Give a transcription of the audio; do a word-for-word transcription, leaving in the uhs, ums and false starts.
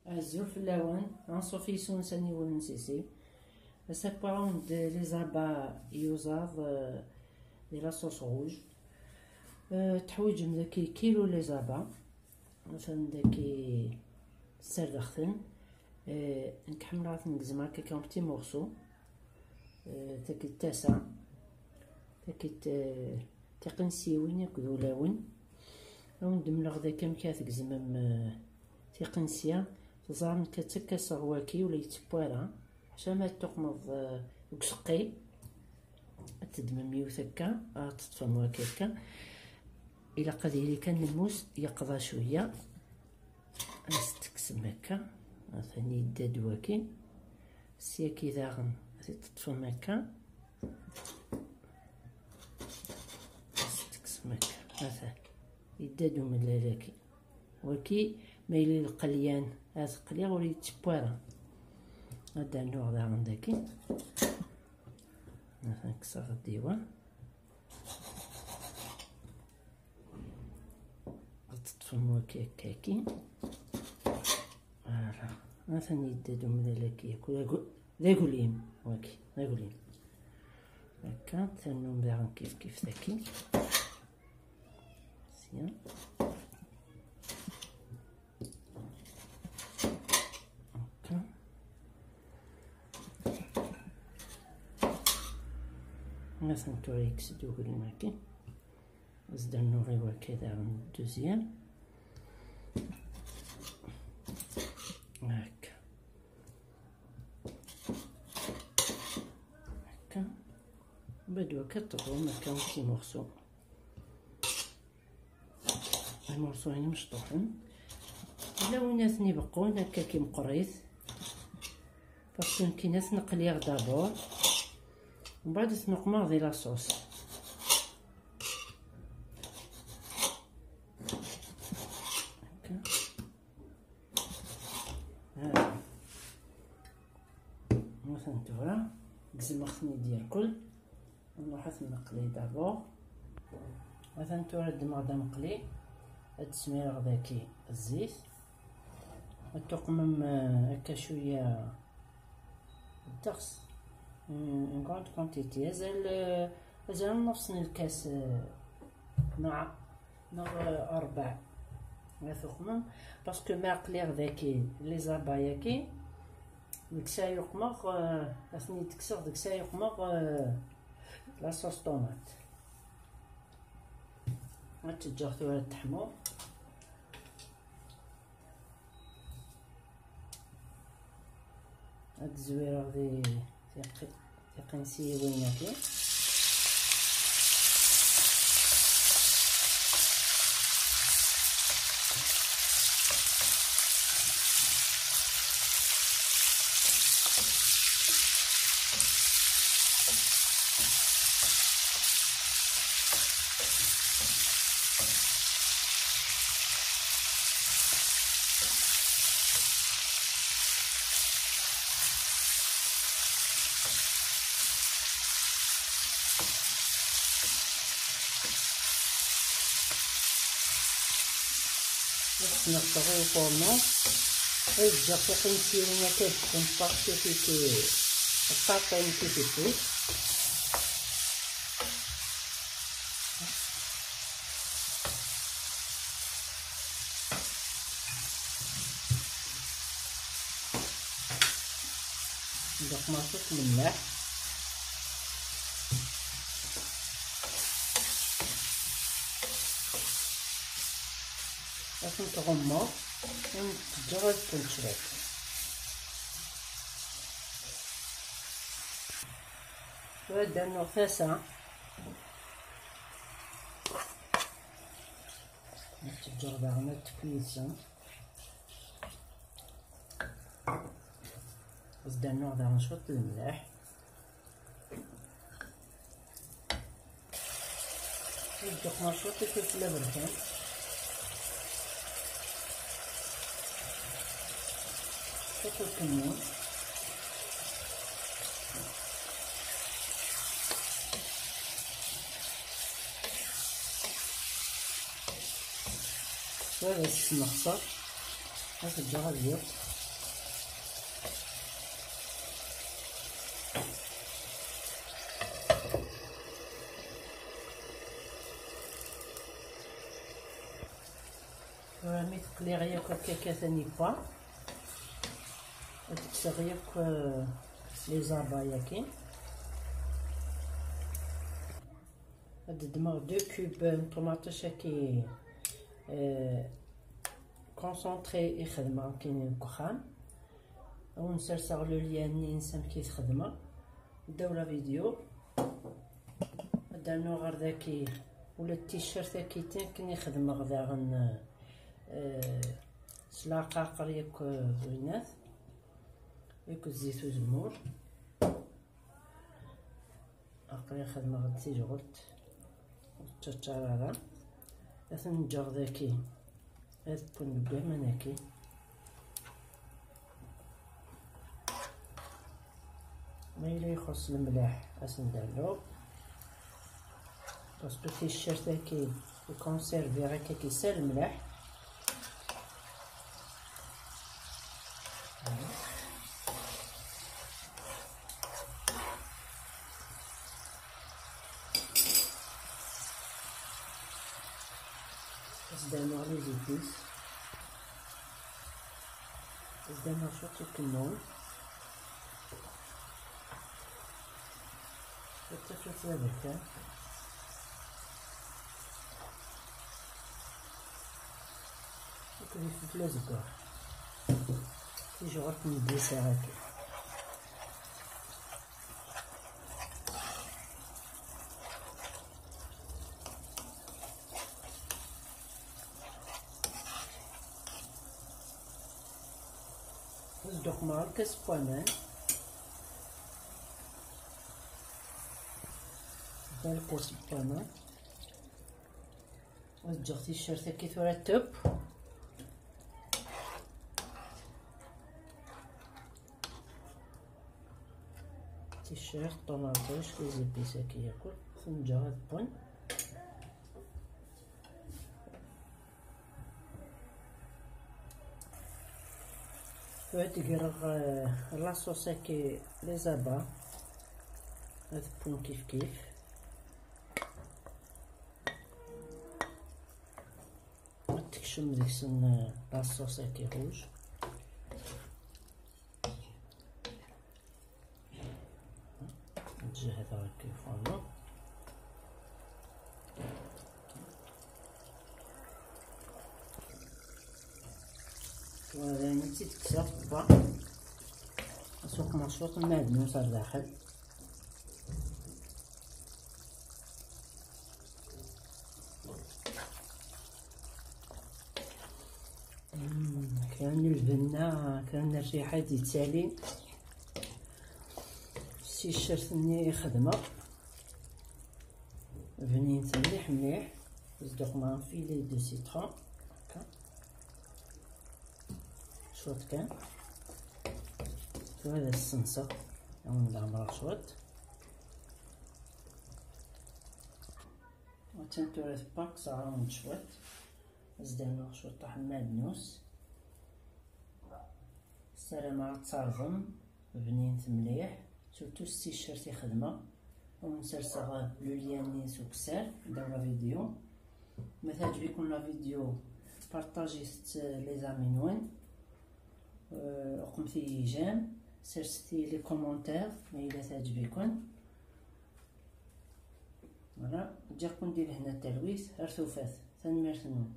Azul fell-awen, anṣuf yes-wen s aniwel n Sisi. Ass-a, wwiɣ-awen-d les abats iyuzaḍ, euh, di la sauce rouge. Euh, teḥwiǧem daki kilu les abats. Atan daki ssardeɣ-ten. Euh, nekk ḥemmleɣ ad ten-gezmeɣ akka en petits morceaux. Euh, tagi d tasa. Tagi d, euh, tiqinsiwin akked ulawen. Ad wen-d-mleɣ daki amek ara tgezmem, euh, tiqinsiya. Teẓram nekk ad tt-kkaseɣ waki, ula yettewwa ara. Ḥaca ma tuqmeḍ, eh, deg useqqi, ad teddmem yiwet akka, ad teṭṭfem waki akka. Ilaq ad yili kan lmus yeqḍa cwiya. Ad s-tekksem akka. Atan yedda-d waki. Syaki daɣen ad t-teṭṭfem akka. Ad s-tekksem akka. Atan yedda-d umellal-agi. Waki, ma yella lqelyan, ad qliɣ ur yettewwa ara. Ad d-rnuɣ daɣen daki. Atan kkseɣ-d iwa. Ad teṭṭfem waki akkaki. Voilà. Atan yedda-d umellal-agi yakk. D agu-, d aglim, waki, d aglim. Akka, ternum daɣen kif kif daki. Sya. Akka. Atan tura yekkes-d uglim-agi. Ad s-d-rnuɣ i waki daɣen deuxième. Akka. Akka. Bad waka teḍrum akka en petits morceaux. Imurṣuyen imecṭuḥen. Yella win ad ten-ibeqqun akka ki meqqrit. Parce que nekkini ad ten-qliɣ d'abord. Mbeɛd ad ten-uqmeɣ di la sauce. Akka. Atan tura, gezmeɣ-ten-id irkel. Nruḥ ad ten-neqli d'abord. Atan tura ddmeɣ-d ameqli. Ad d-smireɣ daki zzit. Ad tuqmem, eh, akka cwiya ddeɣs. Une, une grande quantité. Azal, eh, azal n nnefs n lkas, eh, neɣ, neɣ, eh, rebɛa. Ad tuqmem. Parce que ma qliɣ daki, les abats-agi, deg-s ay uqmeɣ, eh, ad ten-id-kkseɣ, deg-s ay uqmeɣ, eh, la sauce tomate. Ad tt-ǧǧeɣ tura ad teḥmu. Ad zwireɣ di tiqi-, tiqinsiwin-agi. Ad sneɣteɣ i uforno. Ad ǧǧeɣ tiqinsiwin akka ad ffɣent partout i ti-, partout i tifut. Ndeqq merṣuṣ lemlaḥ. Ad ten-tɣummeḍ, ad ten-teǧǧeḍ ad ffun cwiṭ. Tura ad d-rnuɣ tasa. Ad teǧǧeḍ daɣen ad tekfu yid-sen. Ad s-d-rnuɣ daɣen cwiṭ n lemleḥ. Ad d-uqmeɣ cwiṭ n ifelfel aberkan. Cwiṭ n lkemmun. Ad as-sneɣseɣ, ad t-ǧǧeɣ ad yaf. Liɣ yakk akka katan yewwa. Ad kkseɣ yakk, euh, les abats-agi. Ad ddmeɣ deux cubes n ṭumaṭic-agi, euh, concentré i xedmeɣ akin deg uxxam. Ad wen-serseɣ le lien-nni-ines amek i t-xedmeɣ ddaw la vidéo. Ad d-rnuɣ ɣer daki ula d t-shirt-agi akken i xedmeɣ daɣen, eh, s leɛqaqer yakk, eh, winat, yakk zzit uzemmur. Aql-i xedmeɣ-d tijɣelt ur tettaččar ara. Ad ten-ǧǧeɣ daki ad wwen deg waman-agi. Ma yella ixuṣ lemleḥ, ad sen-d-rnuɣ. Parce que ticcert-agi i conserviɣ akka-agi s lemleḥ. Ad s-d-rnuɣ les épices. Ad s-d-rnuɣ cwiṭ n ukemmun. Cwiṭ n tafat d aberkan. Akked ifelfel azeggaɣ. Tijɣelt n ddiser-agi. Ad sduqmeɣ lkas n waman. Da lkas n waman. Ad ǧǧeɣ ticcert-agi tura teb. Ticcert, ṭumaṭic, les épices-agi yakk, ad ten-ǧǧeɣ ad wwen. Tura ad d-greɣ, eh, la sauce-agi, les abats, ad wwen kifkif. Ad tekcem deg-sen, eh, la sauce-agi rouge. Ǧehdeɣ akka ifaḍel. Tura dayen ad tt-id-kkseɣ tebba. Ad suqmeɣ cwiṭ n lmeɛdnus ar daxel. Mm, kra n lbenna, kra n rriḥa i d-yettalin. S ticcert-nni i xedmeɣ. Bnint mliḥ mliḥ. Zduqmeɣ un filet de citron. Akka. Cwiṭ kan. Tura ad as-senseɣ. Ad wen-d-ɛemmreɣ cwiṭ. Attan tura tebba, kkseɣ-awen-d cwiṭ. Ad s-d-rnuɣ cwiṭaḥ n lmeɛdnus. Ssarameɣ ad terẓem, bnint mliḥ, surtout s ticcert i xedmeɣ. Ad wen-serseɣ le lien-nni s ukessar ddaw la vidéo. Ma teɛǧeb-iken la vidéo, partagit-tt les amis-nwen. Euh, uqmet-iyi j'aime, serset-iyi les commentaires ma yella teɛǧeb-iken. Voilà, ǧǧiɣ-ken di lehna d talwit, ar tufat. Tanemmirt-nwen.